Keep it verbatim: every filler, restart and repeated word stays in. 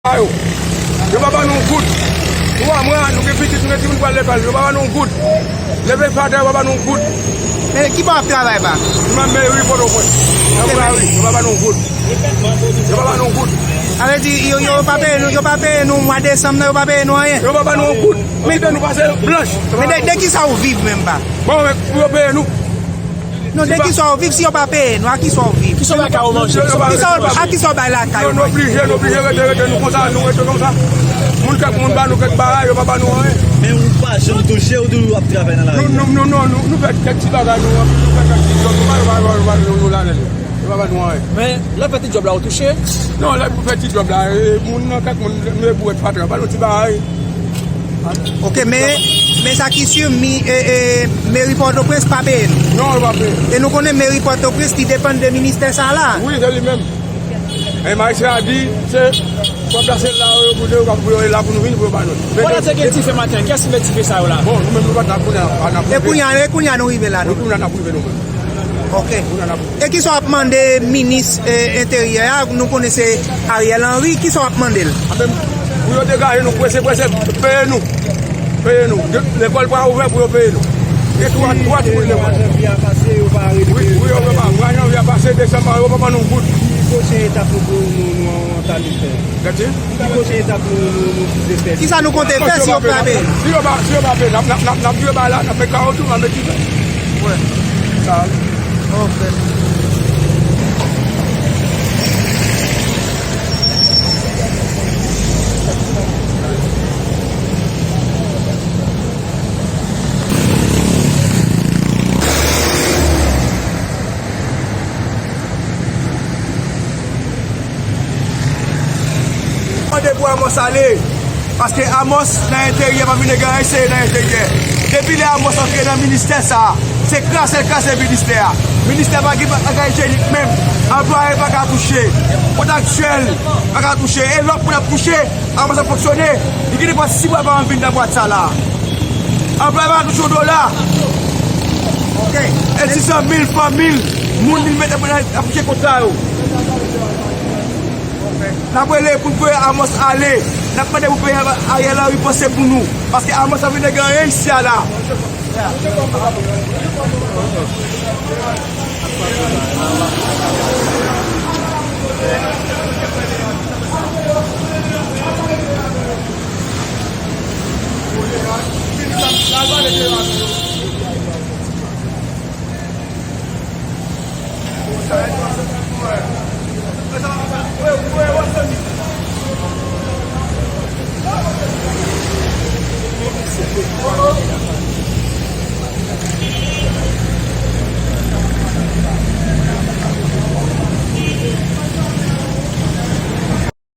Yo, yo pa ban nou yon goud. Twa mwa, nou gen pitit, nou gen timoun pral lekòl. Yo pa ban nou yon goud. Leve pa tè, yo pa ban nou yon goud. Men ki bò w ap travay, pa? Mwen, meri Pòtoprens. Nan lari, yo pa ban nou yon goud. Yo pa ban nou yon goud. Sa vle di, yo, yo pa peye nou, yo pa peye nou mwa desanm nan, yo pa peye nou anyen. Yo pa ban nou yon goud. Yo kite nou pase blanch. Men de, de ki sa w viv menm, pa? Bon, men pou yo peye nou. Non, de ki sa w viv si yo pa peye nou? A ki sa w viv? Ki sa w bay lakay ou manje? Ki sa w, a ki sa w bay lakay ou manje? Nou oblije, nou oblije rete, rete nou konsa, nou rete konsa. Moun kèk moun ba nou kèk bagay, yo pa ba nou anyen. Men ou pa janm touche, ou toujou ap travay nan lari? Nou, nou, nou, non, nou, nou fè kèk ti bagay, nou, nou fè kèk ti djòb, nou pa, nou pa, nou pa, nou, nou la, nou, yo pa ba nou anyen. Men lè w fè ti djòb la, ou touche? Non, lè nou fè ti djòb la, e, moun nan, kèk moun, nou e pou wè patwon, ba nou ti bagay. Ok, men, men sa ki si, mi, e, e, meri Pòtoprens pa peye nou. Non, yo pa peye. E nou konnen meri Pòtoprens ki depann de ministè sa la. Wi, se li menm. E majistra a di, se kòb la se la yo pou yo, pou yo, e la pou nou vin, pou yo ba nou. Kote te gen dife maten? Kiyès ki met dife sa yo la? Bon, nou menm nou pa t la kounye a, pa nan. E kounye a, e kounye a nou rive la, nou. Wi, kounye a n ap rive nou menm. Ok. E kisa w ap mande minis, e, enteryè a? Nou konnen se Ariel Henry. Kisa w ap mande l? Anben, pou yo degaje nou prese, prese, peye nou. Peye nou. De, lekòl pa ouvè pou yo peye nou. E twa, twa timoun lekòl. Mwa janvye a pase, yo pa rele. Wi, wi, yo pa. Mwa janvye a pase, desanm, yo pa ban nou goud. Ki pwochen etap nou, nou, nou, nou antann fè? Gade. Ki pwochen etap nou, nou, nou vize fè? Kisa nou konte fè si yo pa peye? Si yo pa, si yo pa peye, n ap, n ap, n ap, n ap vire ba la, n ap met kawoutchou, n ap met dife. Wè. Sa. Ok. Mande pou Amos ale, paske Amos nan enteryè pa vin gen anyen sere nan enteryè. Depi lè Amos antre nan ministè sa a, se kraze l kraze ministè a. Ministè pa gen bagay ijenik menm. Anplwaye pa ka touche. Kontraktyèl pa ka touche. E lòt moun ap touche. Amos ap fonksyone, li gen nenpòt sis mwa pa janm vin nan bwat sa la. Anplwaye pa touche yon dola. Ok. E sis san mil fanmi l, moun li mete pou l ap touche kontra yo. N ap rele pou n voye Amos ale. N ap mande pou peye Ariel Henry panse pou nou. Paske Amos ap vin gen anyen isi a la.